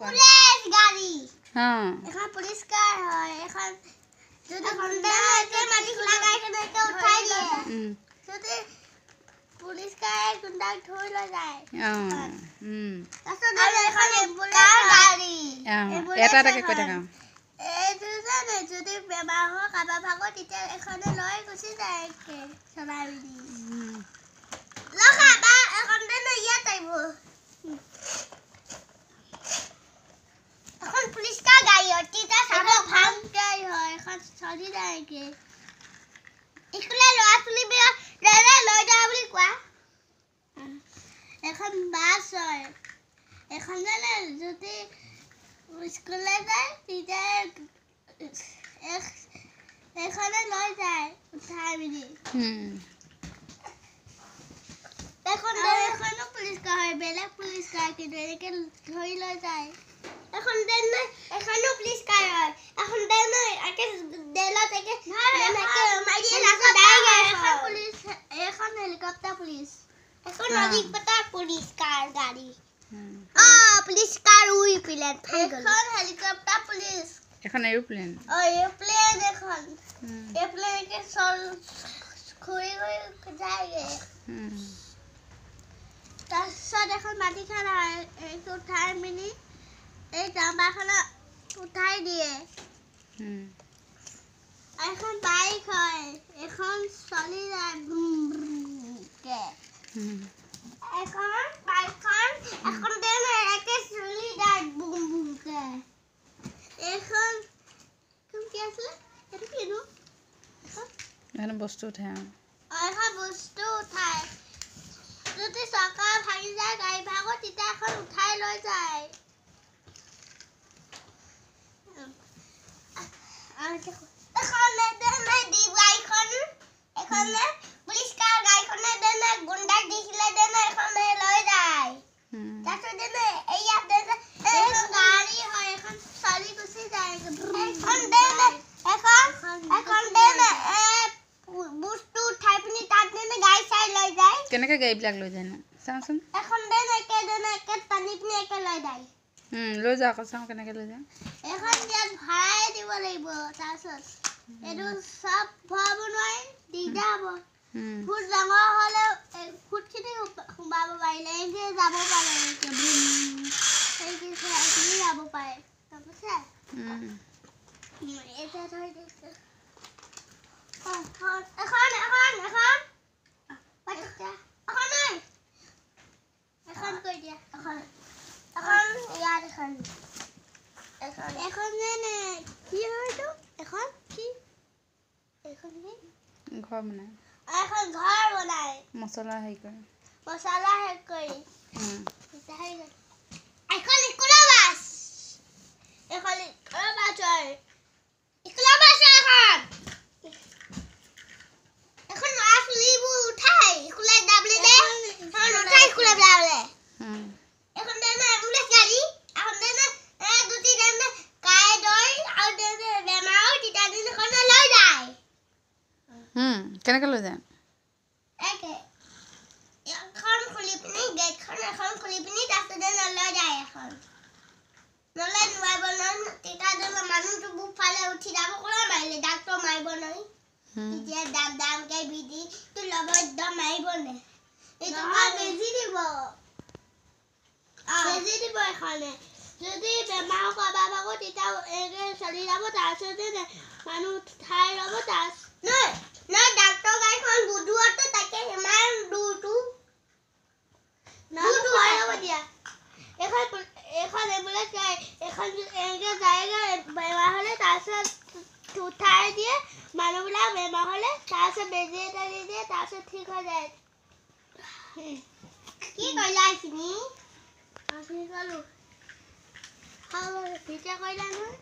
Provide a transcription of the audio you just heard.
Police গাড়ী। অঁ। এখন পুলিচ কাৰ হয়। এখন যদি গুণ্ডাকে মাটি খোলা গাড়ীখন একে উঠাই দিয়ে। যদি পুলিচ কাৰ গুণ্ডাক ধৰি লৈ যায়। অঁ। তাৰপিছত আৰু এখন এম্বুলেন্স গাড়ী। অঁ, এটা এটাকে কৈ থাকা। এইটো যে যদি বেমাৰ হয় কাৰোবাৰ ভাগত, তেতিয়া এখনে লৈ গুচি যায় একে চলাই মেলি। ৰখা বা, এখন ইয়াত আহিব। এখন পুলিচ কাৰ গাড়ী হয়, তেতিয়া চাব ভাল গাড়ী হয়, এখন চলি যায় একে। স্কুলৰ ল'ৰা ছোৱালীবিলাক লৈ যোৱা বুলি কোৱা। এখন বাছ হয়। এখন জানে যদি স্কুললৈ যায়, তেতিয়া এইখনে লৈ যায় উঠাই মেলি। এখন এখনো পুলিচ কাৰ হয়, বেলেগ পুলিচ কাৰ, কিন্তু এনেকে ধৰি লৈ যায়। এখন এখনো পুলিচ কাৰ হয়। এখন একে দেলত একে মাৰি দিয়ে, এখন পুলিচ, এখন হেলিকপ্টাৰ পুলিচ, এখন নদী পতা পুলিচ কাৰ গাড়ী। অ, পুলিচ কাৰ উই প্লেন, এখন হেলিকপ্টাৰ পুলিচ। এখন এৰোপ্লেন। অ, এৰোপ্লেন এখন। এৰোপ্লেন একে চল ঘূৰি ঘূৰি যায়গে। তাৰপিছত এখন মাটিখন উঠাই মেলি এই ডাম্বাৰখনত উঠাই দিয়ে। এখন বাইক হয়, এখন চলি যায় কে। এখন বাইকখন এখন একে চলি যায় বুম বুমকে। এখন কি আছিলে এইটো? কিনো এখন বস্তু উঠাই। এখন বস্তু উঠাই। যদি চকা ভাঙি যায় গাড়ী ভাগত, তেতিয়া এখন উঠাই লৈ যায়। এখন গাড়ীখন, এখন পুলিচ কাৰ গাড়ীখনে গুণ্ডাক দেখিলে এখন লৈ যায়। তাৰপিছত ইয়াত এখন গাড়ী হয়, এখন চলি গুচি যায়। এখন এখন এখন বস্তু উঠাই পিনি তাত গাড়ী চাই লৈ যায়। কেনেকে গাড়ীবিলাক লৈ যায় নো চাওঁচোন। এখন একে একে টানি পিনি একে লৈ যায়। লৈ যাওঁ আকৌ, চাওঁ কেনেকে লৈ যায়। এখন ইয়াত ভৰাই দিব লাগিব, তাৰপিছত এইটো চব ভৰাব নোৱাৰিম, দিগদাৰ হ'ব। ফুট ডাঙৰ হ'লে ফুটখিনি সোমাব পাৰিলে এনেকে যাব পাৰে, এনেকে যাব পাৰে, তাৰপিছত এতিয়া ধৰি দিছোঁ। এখন এখন এখন এখন এখন এখন কৈ দিয়া। এখন এখন ইয়াত এখন এখন এখন যেনে কি হয় এইটো? এখন কি? এখন কি? ঘৰ বনাই। এখন ঘৰ বনাই। মছলা হেৰি কৰে। মছলা হেৰি কৰি। এখন স্কুলৰ বাছ। এখন স্কুলৰ বাছ হয়। স্কুলৰ বাছ এখন। এখন ল'ৰা ছোৱালীবোৰ উঠাই স্কুলত যাবলৈ দে। এখন উঠাই স্কুলত যাবলৈ। এখন এম্বুলেন্স গাড়ী। এখন দুটি গাই দৈ আৰু বেমাৰ হয়, তেতিয়া দিনাখন লৈ যায়। কেনেকে লৈ যায়? এখন খুলি পিনি, গেটখন এখন খুলি পিনি, তাৰপিছতে নলৈ যায়। এখন নলে নোৱাৰিব নহয়, তেতিয়া মানুহটো বুফালে উঠি যাব। কোনে মাৰিলে? ডাক্তৰ মাৰিব নহয় তেতিয়া, দাম দামকে বিধি ল'ব, একদম মাৰিব নে? এইটো বেজি দিব, বেজি দিব এখনে। যদি বেমাৰ কাৰোবাৰ ভাগত, তেতিয়া এনেকে চলি যাব, তাৰপিছতে মানুহ উঠাই ল'ব। তাৰপিছত নহয় নহয় ডাক্তৰ গাড়ীখন বুধোৱাতে তাকে ইমান দূৰটো হ'ব দিয়া। এখন এখন এম্বুলেন্স গাড়ী, এখন এনেকে যায়গৈ বেমাৰ হ'লে, তাৰপিছত উঠাই দিয়ে মানুহবিলাক বেমাৰ হ'লে, তাৰপিছত বেজি এটা দি দিয়ে, তাৰপিছত ঠিক হৈ যায়। কি কৰিলা এইখিনি? এইখিনি ক'লো, তেতিয়া কৰিলা নহয়।